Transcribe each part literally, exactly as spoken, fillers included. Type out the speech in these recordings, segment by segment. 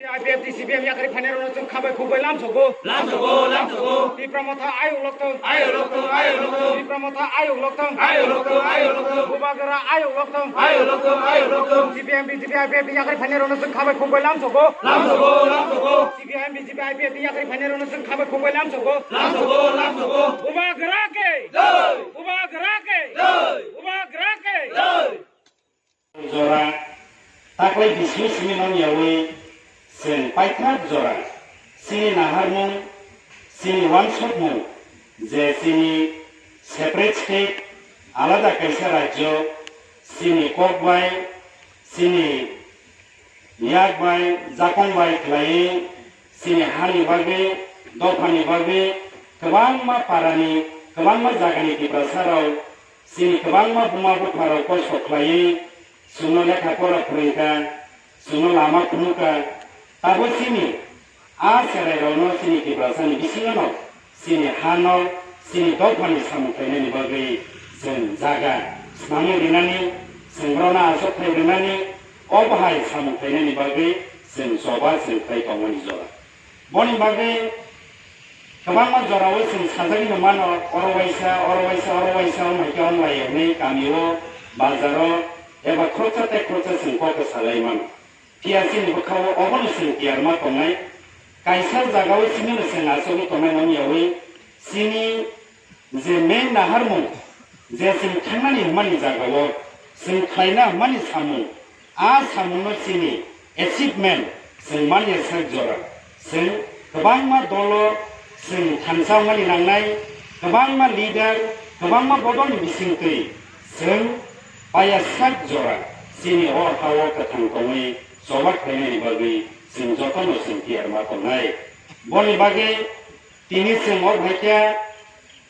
I P F T C P M yakarwi phainairokno chwng khabai khukbai lamsogo. Lamsogo, lamsogo. Tipra Motha ayuk loktong. Ayuk loktong, ayuk loktong. Tipra Motha ayuk loktong. Ayuk loktong, ayuk loktong. Bubagra ayuk loktong. Ayuk loktong, ayuk loktong. C P M B J P I P F T yakarwi phainairokno chwng khabai khukbai lamsogo. Lamsogo, lamsogo. C P M B J P I P F T yakarwi phainairokno chwng khabai khukbai lamsogo. Lamsogo, lamsogo. Bubagra ke. Jai. Bubagra ke. Jai. Bubagra ke. Jai. Jora, taklai bising simi non yawi, chwng paithak jora, chini naharmung, chini wansukmung, je chini separate state, alada kaisa rajyo, chini kok bai, chini yak bai, jakong bai khlaiwi, chini hani bagwi, dophani bagwi, kwbangma parani, kwbangma jagani Tiprasa rok, chini kwbangma buma bupharok kosto khlaiwi, chwngno lekha pora phwrwngkha, chwngno lama phunukha, tabo chini a cherairokno chini Tiprasani bisingono chini hano, chini dophani samung khlainani bagwi chwng jaga swnamwi rinani, chwng borokno achukthai rinani, o bahai samung khlainani bagwi chwng choba chwng khlai tongmani jora. Boni bagwi kwbangma jorao chwng sajagwi no mano, oro waisa, oro waisa, oro waisa wngmai khe wng lai hwnwi kamio, bazaro eba khoroksa tei khoroksa chwng kok salai mano. Phiya chini bwkhao obono chwng tiyar ma tongnai. Kaisa jagao chini no chwng achugwi tongnai wng yawi chini je main naharmung, je chwng thangnani hwnmani jagao chwng khlaina hwnmani samung, a samungno chini achievement chwng manya sak jora. Chwng kwbangma dolo chwng thansa wngmani nangnai, kwbangma leader, kwbangma bodolni bisingtwi chwng paya sak jora chini o ha-o kwthang tongwi choba khlainani bagwi chwng jotono chwng tiyar ma tongnai. Boni bagwi tini chwng o hai khe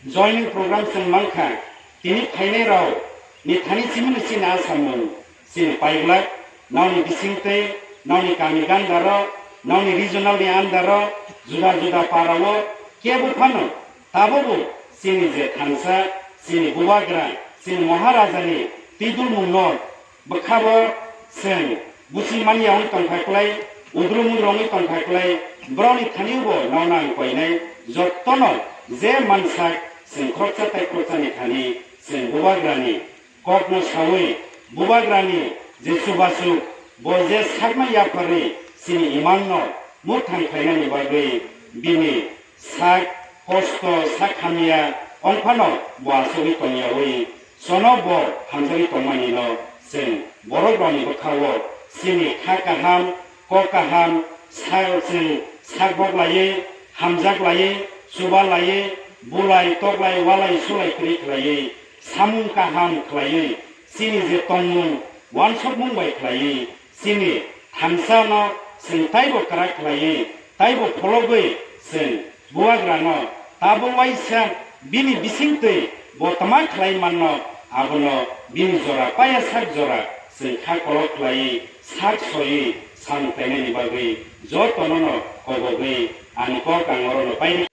joining program chwng mankha, tini phainai rok ni thani chimino chini a samung chini paiglak, nokni bisingtwi, nokni kami gandaro, nokni regional ni andaro, juda juda parao kebo phano tabobo chini je thansa, chini bubagra, chini Maharajani twidulmungno bwkhabo chwng busi manya wng tongkha kwlai, udru mudru wngwi tongkha kwlai, borokni thaniubo nokna ang koinai, jotono je mansak chwng khoroksa tai khoroksani thani chwng bubagrani kokno saui bubagrani je chubasuk bo je sakma yapharwi chini imangno mukthang khlainani bagwi bini sak kosto, sak hamya wng phano bo achugwi tongyaui, chono bo hamjagwi tongmani no chwng borok rokni bwkhao chini kha kaham, kok kaham, sa-, chwng sak bok laiwi, hamjak laiwi, chuba laiwi, bulai, toklai, walai, sulai kwrwi khlaiwi, samung kaham khlaiwi, chini je tongmung, wansukmung bai khlaiwi, chini thansa no chwng taibo kwrak khlaiwi, taibo phologwi chwng bubagrano tabo waisa bini bisingtwi bo tama khlai manno, abono bini jora paya sak jora chwng kha kolok khlaiwi sak soiwi samung khlainani bagwi jotono no kobogwi ani kok ang orono pairi.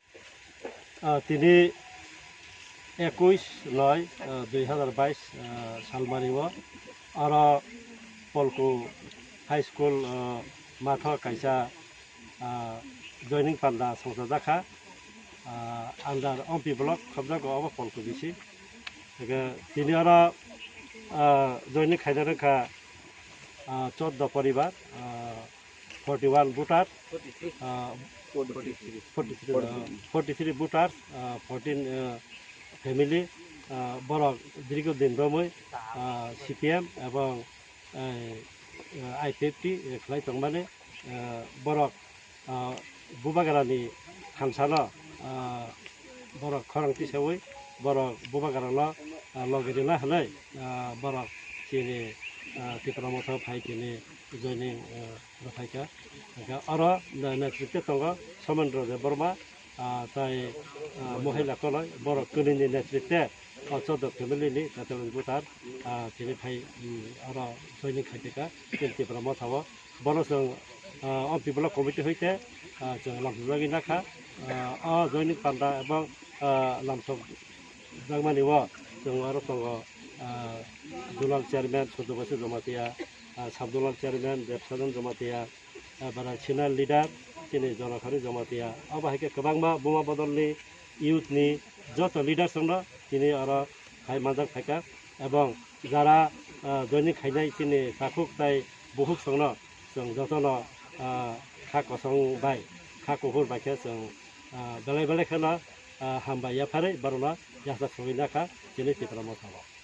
Ah, tini ekuis noi, ah, dui hazar bais, ah, salmani o aro Polku High School, ah, matho kaisa, ah, joining panda songchajakha, ah, under Ompi block khobjago obo Polku bisi. Hingke tini oro, ah, joining khaina rwkha, ah, choddo poribar, ah, forty one voter, ah, forty three, ah, forty three voter, ah, fourteen, ah, family, ah, borok dirgo din romwi, ah, C P M ebong, eh, eh, I P F T, eh, khlai tongmani, eh, borok, ah, bubagrani thansano, ah, borok khorang tisaui borok bubagrano, ah, logi rwna hwnwi, ah, borok chini, ah, Tipra Motha phai chini joining, ah, rwphaikha. Hingkhe oro, ah, netrite tongo Somen Raja Borma, ah, tai, ah, Mohila Koloi, borok kwnwini netrite, ah, Choddo family ni Katalon Butar, ah, chini phai, um, oro joining khaikha, chini Tipra Motha o. Bono chwng, ah, o Tipra committee hoite, ah, chwng lamsajagwi nakha. Ah, o joining panda ebong, ah, lamsokjakmani o chwng oro tongo, ah, zonal chairman Surjobasi Jamatia, ah, sub zonal chairman Debsadhan Jamatia, ah, bara senior leader, chini Jonokhari Jamatia, abo hai khe kwbangma Buma Bodolni youth ni joto leaders rokno tini oro khai manjak phaikha, ebong jara, ah, joining khainai chini takhuk tai bukhuk songno chwng jotono, ah, kha kosong bai, kha kuphur bai khe chwng, ah, belai belai kheno, ah, hambai yapharwi borokno yachak sogwi nakha chini Tipra Motha o.